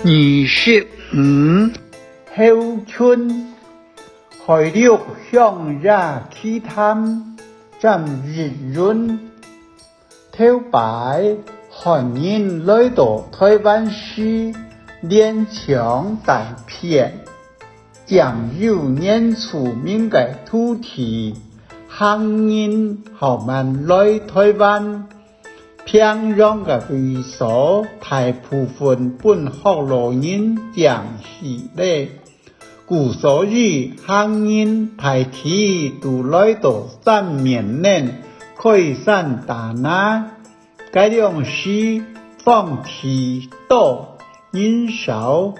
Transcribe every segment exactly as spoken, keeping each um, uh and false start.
二十五，猴群。海陸鄉野奇談，詹益雲。頭擺漢人來到臺灣時，連搶帶騙，佔有原住民个土地，行人較慢來臺灣。 平洋个位所，大部分分學老人佔去咧，故所以漢人大體都來到三面嶺開山打林。該量時荒地多，人少，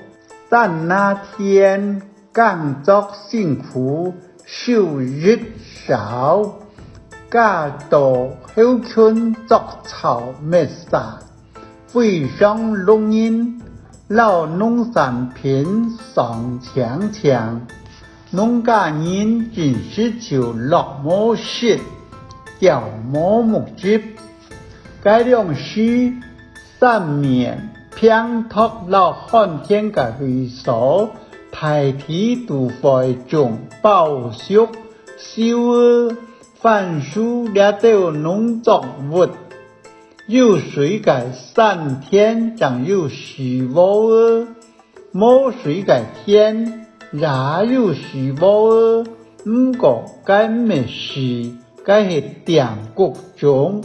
山林田 耕作辛苦，收入少，加到猴群築巢滅舍，非常弄人，摎農產品傷淨淨，農家人真實就落無食，撟無目汁。該量時， 三面平土摎旱田个位所，大體都會種包粟、豆仔、番薯這兜農作物。有水个山田正有水禾仔，無水个田也有水禾仔，毋過該毋係樹，該係鼎穀種，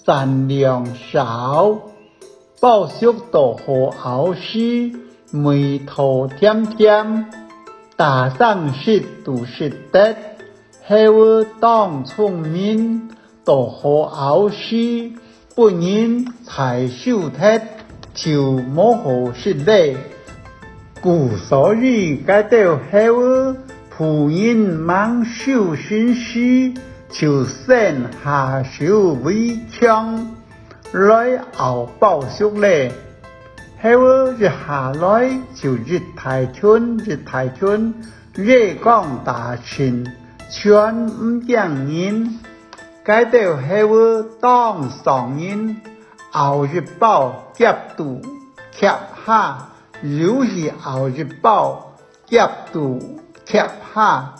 產量少。包粟到好拗時，味道甜甜，打生食都食得。猴仔當聰明，到好拗時，分人採收忒，就無好食咧。 故所以該兜猴仔，僕人吂收成時，就先下手為強，來拗包粟咧。猴仔一下來，就一大群一大群，夜光打盡，全毋驚人。該兜猴仔當傷人，拗一包夾肚夾下， 又去拗一包，夾肚夾下，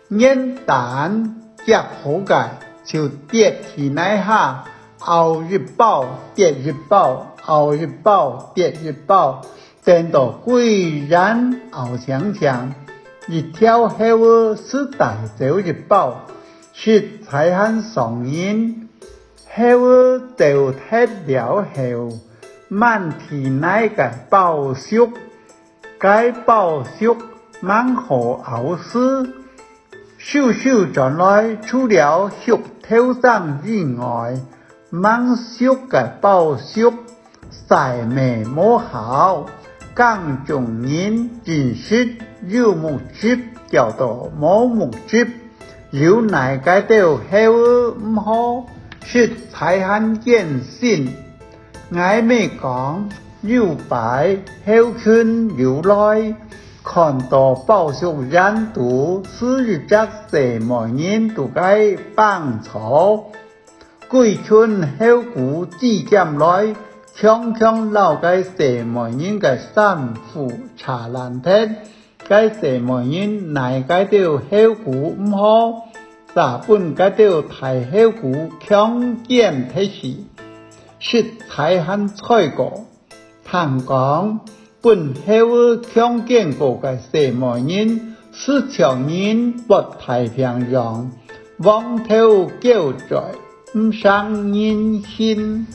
原旦夾好个就跌去泥下，拗一包跌一包，拗一包跌一包，等到歸園拗淨淨，一條猴仔斯帶走一包，實在還傷人。猴仔走忒了後，滿地泥个包粟， 該包粟吂好拗時，收收轉來，除了畜頭牲以外，吂熟个包粟，曬乜無效，耕種人真實有目汁，撟到無目汁，又奈該兜猴仔毋何，實在還艱辛。 𠊎姆講，有擺猴群又來，看到包粟園肚，就一隻細妹人在該挷草。歸群猴牯擠兼來，強強摎該細妹人个衫褲扯爛忒。 該細妹人奈該兜猴牯毋何，煞分該兜大猴牯強姦忒去，實在還衰過。聽講，分猴仔強姦過个細妹人，斯像人發大病樣，黃頭狗嘴，毋生人形。